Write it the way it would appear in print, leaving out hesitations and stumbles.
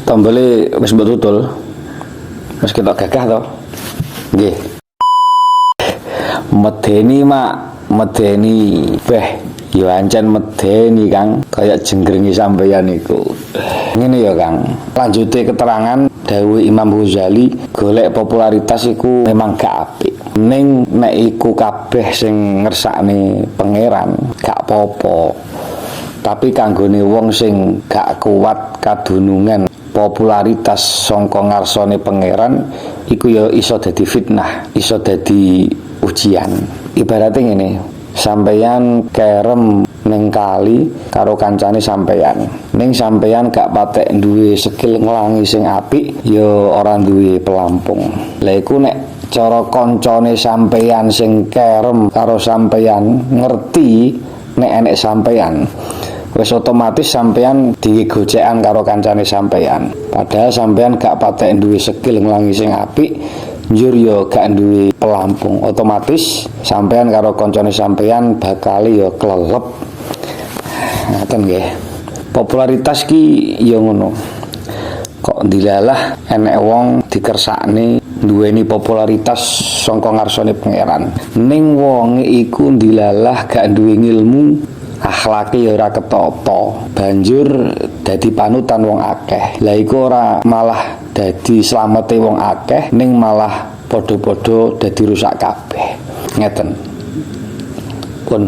Tombole wis mbok tutul. Wis ketok gagah to? Nggih. Medeni, Mak, medeni. Beh, ya ancen medeni, Kang, kaya jenggrengi sampeyan iku. Ngene ya, Kang. Lanjute keterangan dawuh Imam Ghazali, golek popularitas iku memang gak apik. Ning nek iku kabeh sing ngersakne Pangeran, gak apa-apa. Tapi kanggone wong sing gak kuat kadunungan popularitas sangka ngarsane Pangeran iku ya iso dadi fitnah, iso dadi ujian. Ibaratnya ngene, sampeyan kerem ning kali karo kancane sampeyan. Ning sampeyan gak patek duwe skill nglangi sing apik, ya ora duwe pelampung. Lah iku nek cara kancane sampeyan sing kerem karo sampeyan ngerti nek enek sampeyan, wis otomatis sampeyan digocekan karo kancane sampeyan. Padahal sampeyan gak patek duwe skill nglangi sing apik, njur yo gak duwe pelampung. Otomatis sampeyan karo kancane sampeyan bakal yo klelep. Ngaten nggih. Popularitas ki yo ngono. Kok dilalah enek wong dikersakne duweni popularitas sangka ngarsane Pangeran. Ning wonge iku dilalah gak duwe ngilmu, akhlake ya ora ketata, banjur dadi panutan wong akeh. Lah iku ora malah dadi slamete wong akeh, ning malah padha-padha dadi rusak kabeh. Ngeten pun.